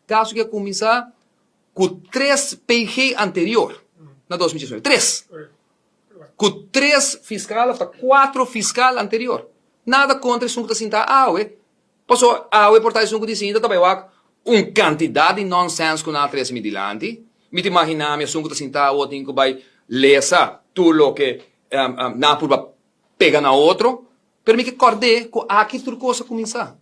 Kaso ku a kuminsá ku tres PG anterior na 2019. Tres! Ku tres fiskal òf ta kuatro fiskal anterior. Nada kontra esun ku ta sinta awe, pasobra awe por ta esun ku tin sinta ta bai wak un kantidat di nònsèns ku nan a trese mi dilanti. Mi ta imaginá mi esun ku ta sinta awo tin ku bai lesa tur loke nan a purba pega na otro. Pero mi ke kòrd'é ku aki tur kos a kuminsá.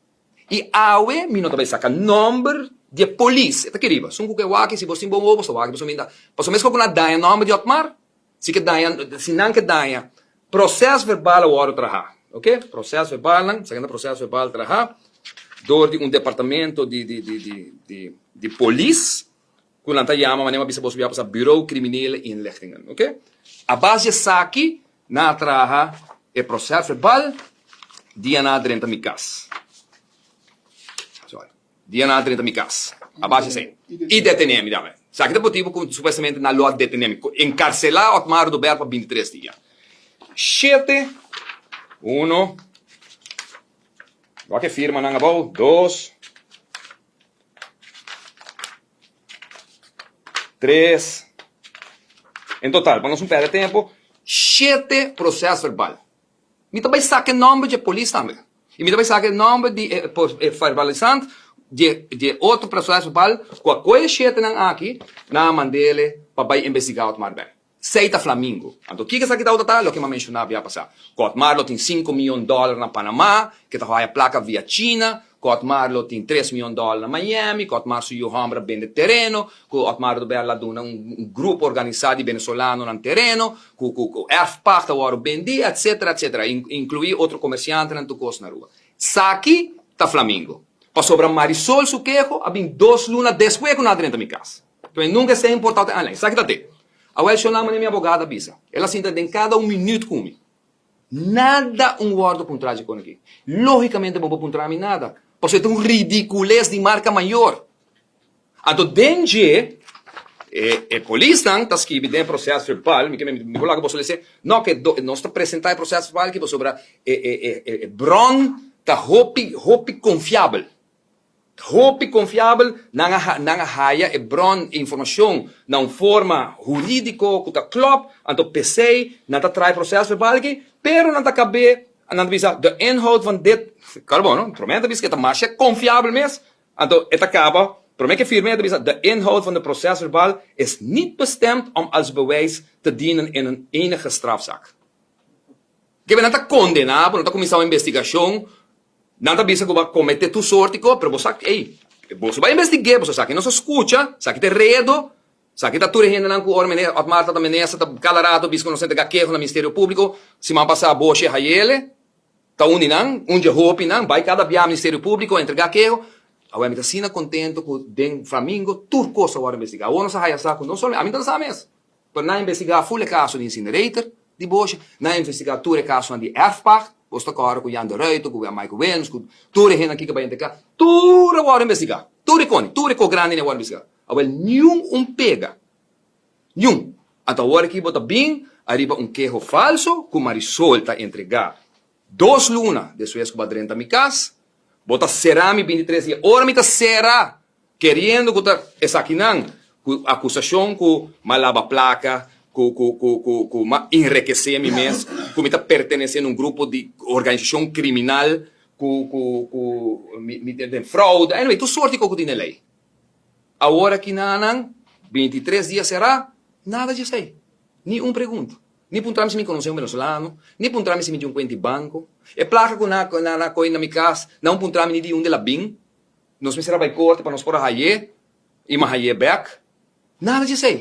I awe mi no ta bai saka nòmber di e polis. E ta ki riba. Esun ku ke wak, si bo tin bon wowo, bo sa wak. Pasobra mi ta, pasobra meskos ku nan a daña nòmber di Otmar, si ke daña, si nan ke daña, prosèsverbal a wòrdu trahá. Oke, prosèsverbalnan, esaki ta prosèsverbal trahá dor di un departamento di di di di di di polis ku nan ta yama, manera mi a bisa boso bia pasá, Bureau Criminele Inlichtingen. Oke, a base di esaki Nan a traha e prosèsverbal dia nan a drenta mi kas. Sorry. Dia nan a drenta mi kas. A base esei. I detené mi tambe. Esaki ta motibu ku supuestamente nan lo a detené mi. Enkarselá Otmar Oduber pa bintitres dia. Shete, uno, wak e firmanan abou, dos. Tres. En total, pa nos un perde tempo, shete prosesverbal. Mi ta bai saka e nomber dje polis tambe. I mi ta bai saka e nomber di e e verbalisant dje dje otro prosesverbal ku a kohe e shetenan aki nan a mandele pa bai investigá Otmar bek. Sei ta Flamingo. Anto kiko esaki tabata ta? Loke mi a menshoná bia pasá. Ku Otmar lo tin sinku miyon dòler na Panamá, ke ta haya plaka via China, ku Otmar lo tin tres miyon dòler na Miami, ku Otmar su yu hòmber a bende tereno, ku Otmar Oduber la duna un grupo organisá di benesolanonan tereno, ku ku ku erfpacht a wòrdu bendí, etsetera, etsetera, inkluí otro komersiantenan tur kos na Aruba. Esaki ta Flamingo. Pasobra Marisol su keho a bin dos luna despues ku nan a drenta mi kas. Entonces nunca esei importá te aanlijn. Esaki ta te. Awel shon nan mane mi abogado a bisa. El a sinta den cada un minuut cu mi. Nada un wordo puntra dje con aki. Logicamente bo por puntra mi nada. Pasobra e ta un ridiculez di marca mayor. Anto den dje e e polisnan ta skibi den e proces verbal, mi ke mi por laga boso lese, no ke nos ta presenta e proces verbal aki pasobra e e e e bron ta hopi hopi confiabel. Hopi konfiabel, nan a nan a haya e bron e informashon na un forma hurídiko ku ta klòp, anto p'esei nan ta traha e prosèsverbal aki, pero nan ta kab'é, nan ta bisa, de inhoud van dit, kòrda bon no, promé nan ta bisa ku e ta masha konfiabel mes, anto e ta kaba, promé ku e firm'é e ta bisa, de inhoud van de prosèsverbal is niet bestemd om als bewijs te dienen in een enige strafzaak. Kebe nan ta kondená bo, nan ta kuminsá un investigashon. Nan ta bisa ku bo a kometé tur sorti kos, pero bo sa, ey, boso bai investig'é, boso sa ki nos a skucha, sa ki ta e redo, sa ki ta tur e hendenan ku ora meneer Otmar ta ta menesa ta kada rato bisa ku nos a entregá keho na Ministerio Públiko, siman pasá Boshe Hayele ta un di nan, un dje hopinan, bai kada bia Ministerio Públiko entregá keho. Awor mi ta asina kontento ku den Flamingo tur kos a wòrdu investigá. Awor nos a haya sa ku no solamente, ami no ta sa mes, Pero nan a investigá ful e kaso di incinerator di Bosch, nan a investigá tur e kasonan di erfpacht, bos ta kòrda ku Jan de Ruiter, ku Michael Williams, ku tur e hendenan kiko bai entrega, tur a wòrdu investigá, tur e koni, tur e ko grandinan a wòrdu investigá. Awel niun un pega, niun. Anto awor aki bo ta bin ariba un keho falso ku Marisol ta entregá dos luna despues ku bo a drenta mi kas, bo ta sera mi bintitres dia, ora mi ta sera Keriendo ku ta esakinan ku akusashon ku m'a laba plaka, ku ku ku ku ku m'a inrekesé mi mes, ku mi ta pertenesé na un grupo di organisashon kriminal, ku ku ku mi mi den fraude, anyway tur sorti kos ku tin den lei. Awor aki nanan bintitres dia será, nada dje esei, ni un pregunta, ni puntra mi si mi konosé un venezolano, ni puntra mi si mi tin un kuenta di banko, e plaka ku nan nan a kohe na mi kas, nan un puntra mi ni di unda el a bin. Nos mester a bai korte pa nos por a hay'é i ma hay'é bèk. Nada dje esei.